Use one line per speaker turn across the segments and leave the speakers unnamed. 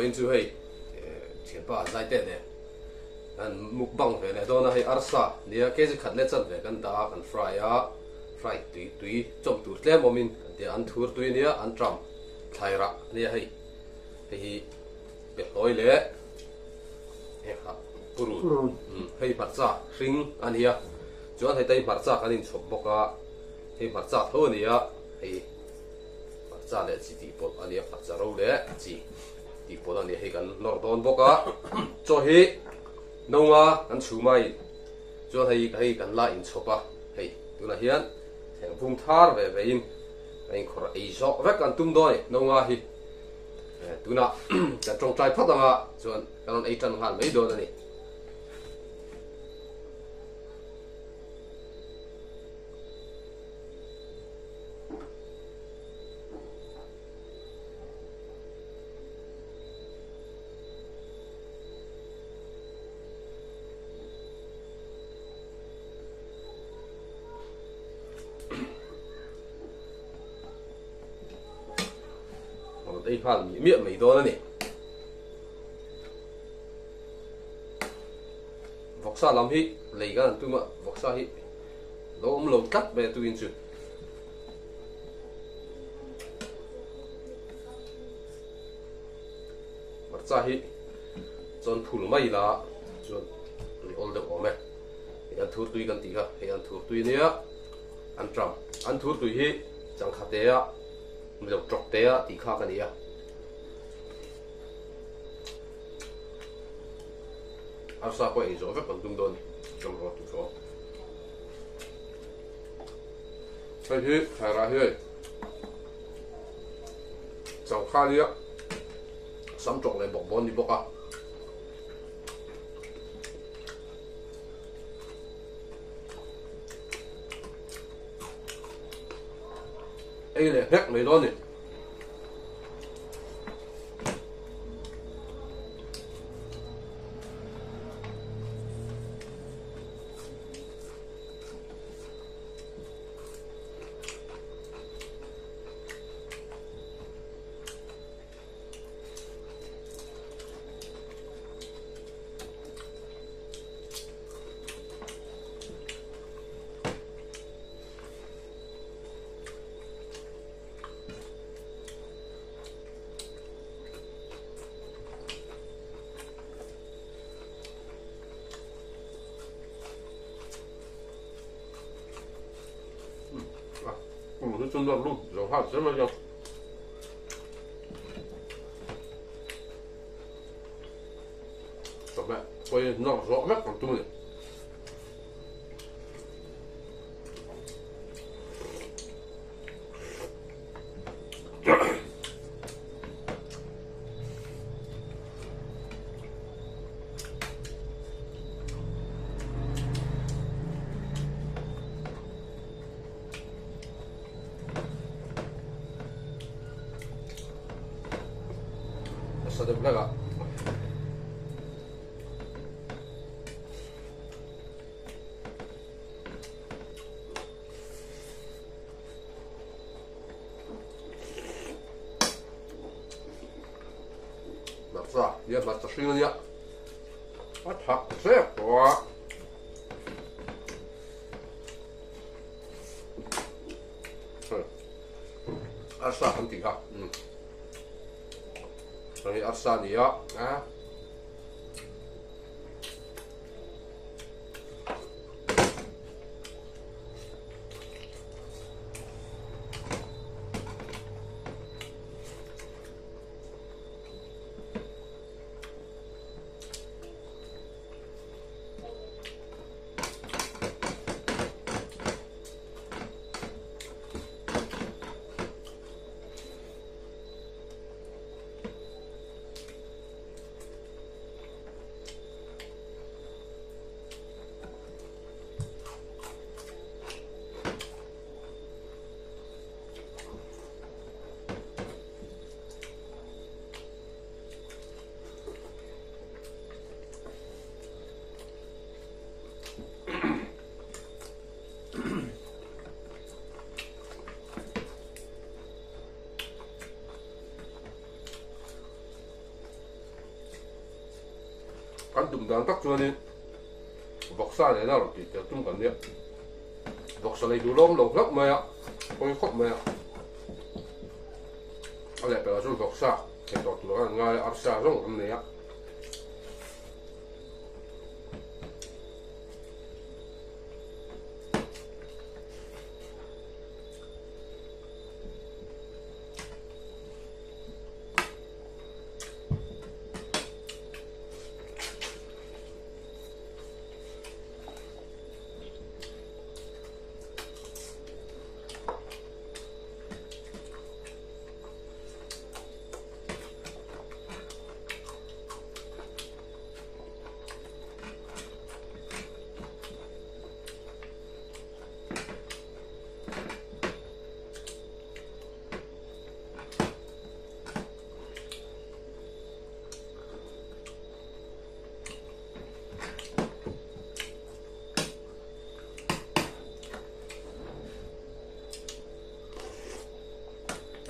Vawiin chu hei thianpa Zaite nen kan mukbang ve leh dawn a, hei arsa nia kg khat leh chanve kan dah a, kan fry a, fry tui tui chawm tur tlem awmin kan ti a, an thur tui ania, an tram thlai rah ania hei, hei hi behlawi leh heng purun, hei hmarcha hring a nia, chuan hei te hmarcha kan inchhawp bawk a, hei hmarcha tho a ni a, hei. Hmarcha leh chi tih pawlh a nia, hmarcha ro leh chi tih pawlh a nia, hei kan nawr dawn bawk a, chaw hi no nga kan chhum a in chuan hei hei kan la inchhawp a, hei tunah hian thleng vum thar ve ve in a inkhawrh ei zawh vek an tum dawn a ni no nga hi tunah kan tawngtai phawt ang a chuan kan rawn ei tan nghal mai dawn a ni. Ei nghal miah miah mai dawn a ni. Vawksa lam hi lei kan han tum a, vawksa hi Lo awm lo tlat mai a tuin chu. Hmarcha hi chuan phul mai ila chuan ri awl deuh awm e. Hei an thur tui kan tih kha, hei an thur tui ania an tram. An thur tui hi changkha te a, milo tawk te a tih kha ka ni a. Arsa pawh ei zawh vek kan tum dawn chawm rawh tu chu. Hei hi thairah hi hei changkha nia sam tawk leh bawk bawn ni bawk a. Ei leh hlek mai dawn ni. Chawhmeh pawi nawr zawh vek ang tum a ni. Nasa deuh hlek a. Hmarcha, nia hmarcha hring a nia. A thak zek tawh a. Arsa kan tih kha. Hei arsa a ni a. Kan tum dan tak chuanin vawksa nena rawn tih tel tum kan nia. Vawksa lei duh lawm lo hlauh mai a, pawi khawp mai a. A lehpelh ah chuan vawksa thei tawh tur an ngai a, arsa zawng an nei a.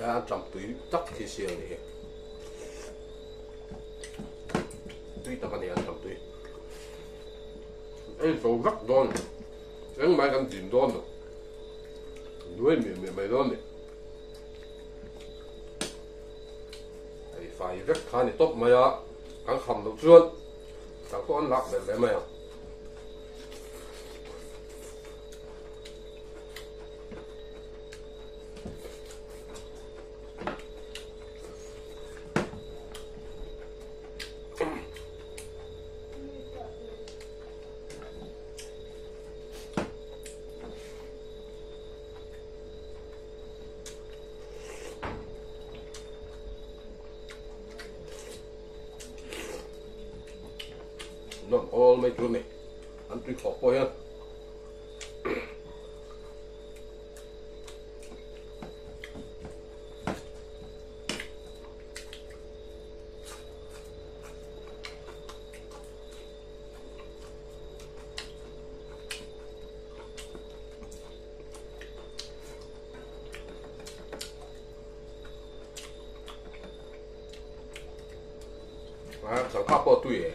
A tam tui tak khi siam ni hi. Tui tak a ni an tam tui. Ei zo vek dawn. Engmah kan din dawn lo. Nuai miah miah mai dawn ni. Hei fai vek kha ni tawp mai a, kan kham loh chuan dang pawh an lak belh leh mai ang. Nuam awl mai tur a ni an tui thawk pawh hian. A changkha pawh tui e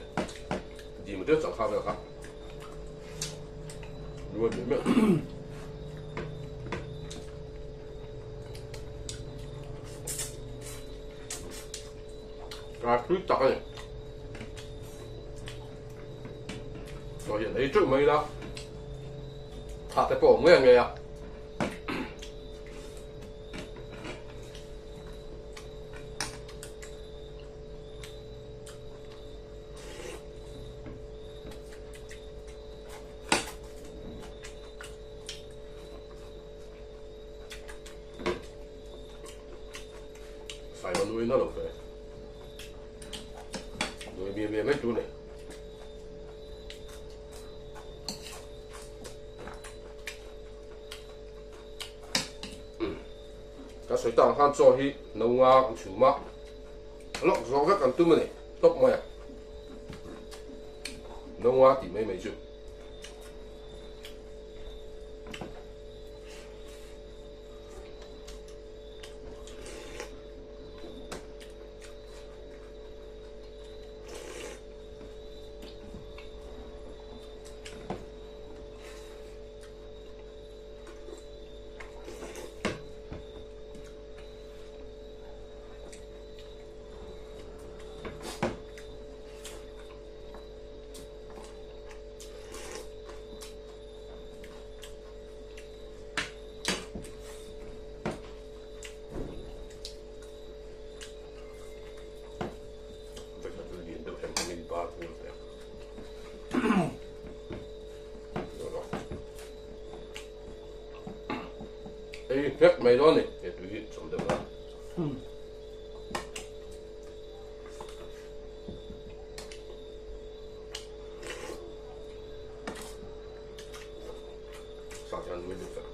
dim deuh changkha vel kha nuam em em a tui tak a ni Chaw hian ei teuh mai ila thah te pawh a awm ngei ngei a. Sai nui na lo ve. Nui mi mi mai tu nei. Ka sawi tak ang khan chaw hi no nga kan chhum a, lawk zawk vek kan tum a ni tawp mai a, no nga tih mai mai chu. Ei vek mai dawn ni he tui hi chawm deuh la. Sa hian nui deuh vek.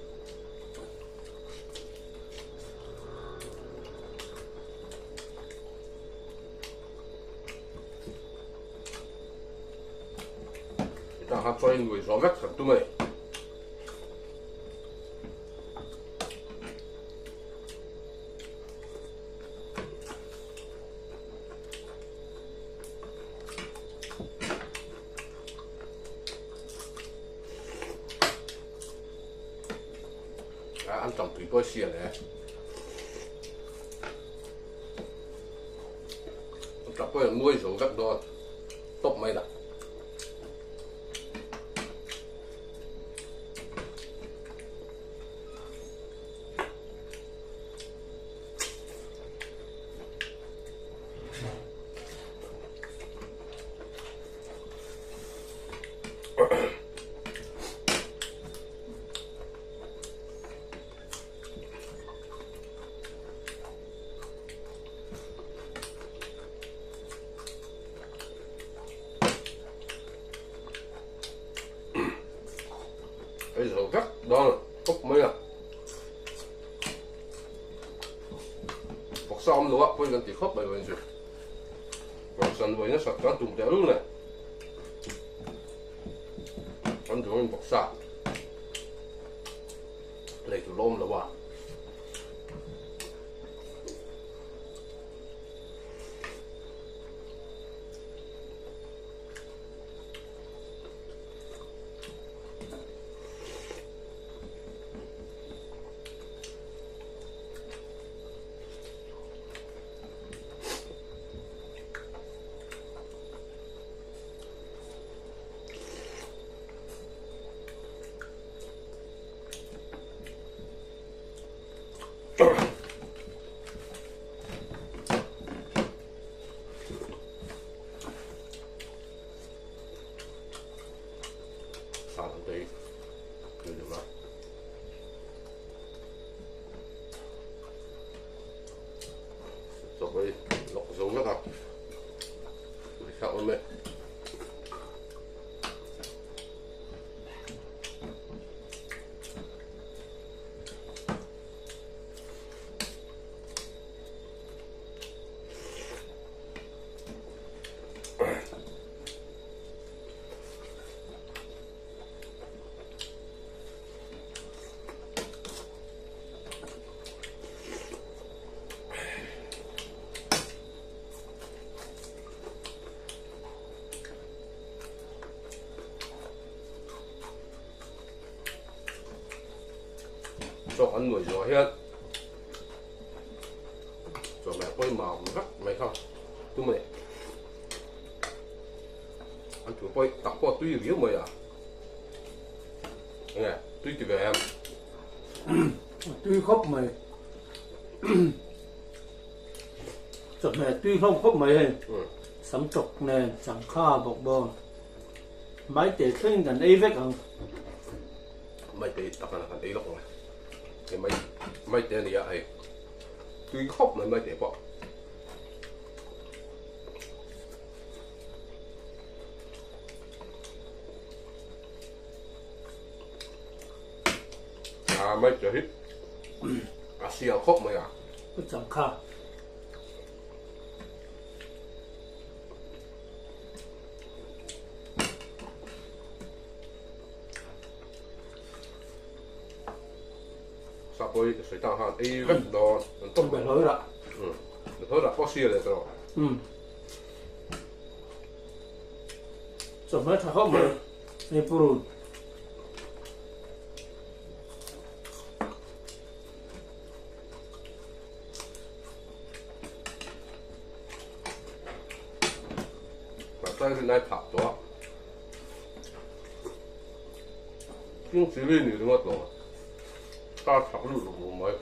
Hetah khan chuan in nuai zawh vek kan tum a ni. Anṭam tui pawh a hria le. Anṭam pawh hian nuai zo vek dawn tawp mai la. Ei zo vek dawn tawp mai a. Vawksa awm lo a pawi kan ti khawp mai vawiin chu. Vawksa vawiin a sak chuan tum teh rul nei. An duangin vawksa lei tur la awm lo a. Sa lam te hi tui deuh a. Chaw hi lawk zo vek a. Tui thlak awm e. Chaw an nuai zawh hian chawhmeh pawimah awm vek mai kha tum a ni. An thu pawh tak pawh tui riau mai a. Enge tui ti ve em?
Tui khawp mai. Chawhmeh tui hlawm khawp mai hei. Sam tawk nen changkha bawk bawn. Maite thleng kan ei vek ang.
Maite tak an kan ei lawk ang. Hei mai maite a nia hei. Tui khawp mai maite pawh. À maite hi a sial khawp mai a.
Changkha.
Sapawi ka sawi tang khan ei vek dawn an tawp
mai. Behlawi rah.
Behlawi rah pawh sia leh tawh.
Chawhmeh tha khawp mai hei purun.
Mahse rin ai phah tawh a. King chilli ni ringawt lo a. Car chak lut ruk ruk mai.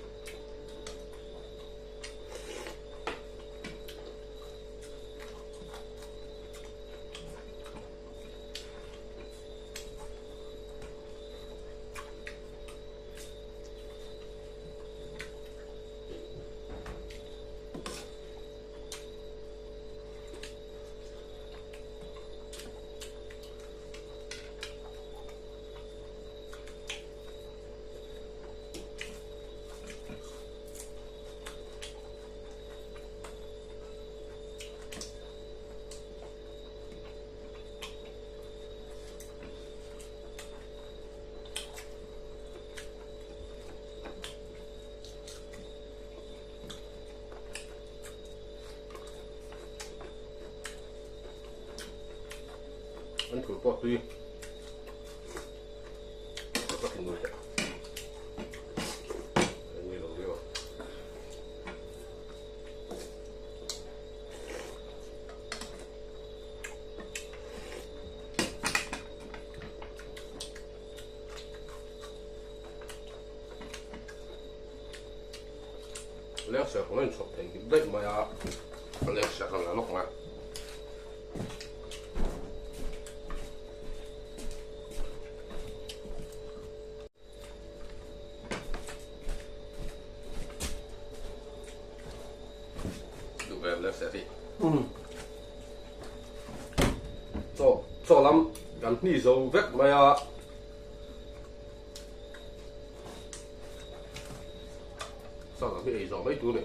An thur pawh tui ka thin lui teh. Leng ser kawng a inchhawp thei nghilh daih mai a, leng ser kan la lawk mai. Duh ve leng ser hi. Chaw chaw lam kan hni zo vek mai a. Sangha hi ei zawh mai tur a ni.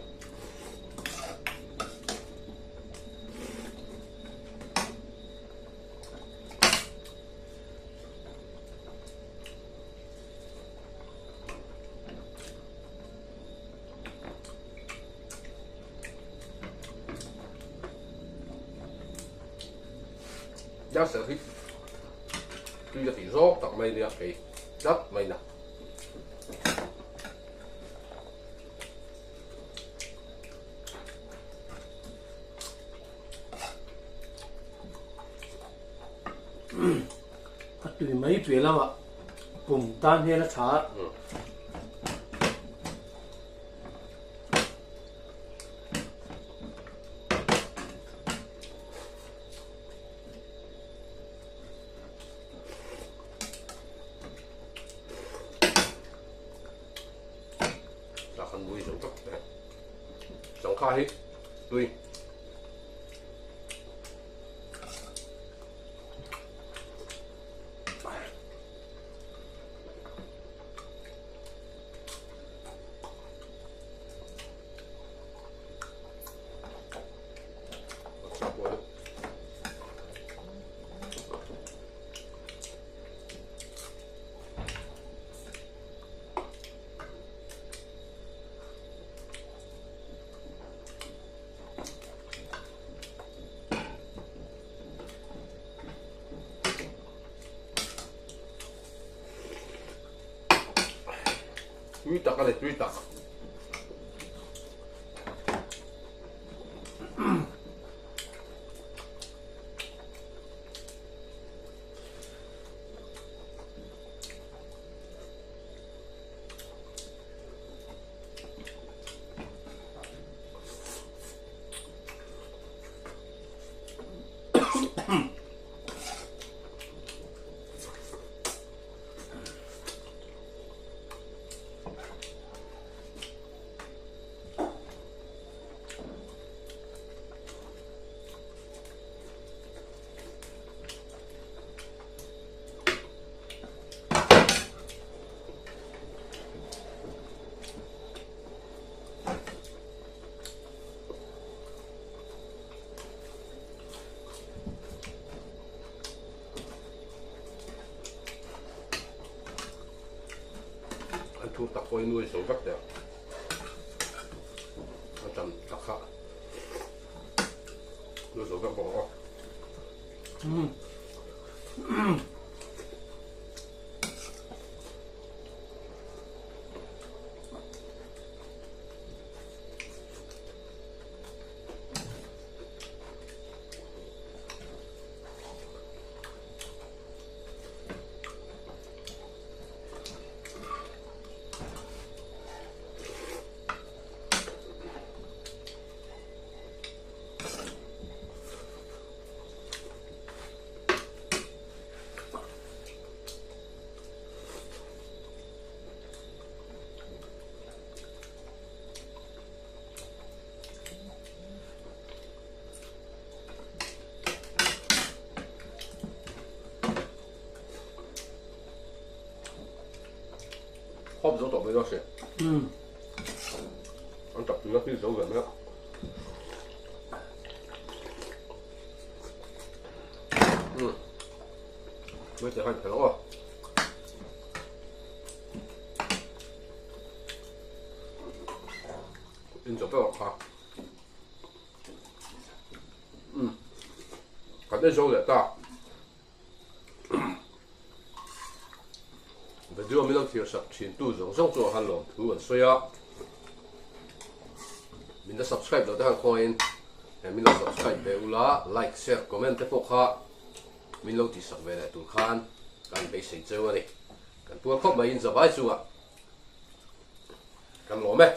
Darser hi tui a tih zawk tak mai nia kei tlat mai na.
A tui mai piah lamah pum tan hian a tha a.
Tah khan mui zo tak tak Changkha hi tui. Tui tak a ni, tui tak. An thur tak pawhin nuai zo vek teh a chan tak kha nuai zo vek bawk ang aw. Khawp zo tawh mai dawn si. An tap tui a hming zo ve mai a. Mai te khan phel aw. In zo vek kha. Kan ei zo leh ta. Video min lo thlir sak thin tu zawng zawng chu han lawm thu an sawi a. Min la subscribe loh te han khawiin he min lo subscribe ve ula like share comment te pawh kha min lo tih sak ve leh tur khan kan beisei cheu a ni. Kan puar khawp mai in zavai chungah kan lawm e.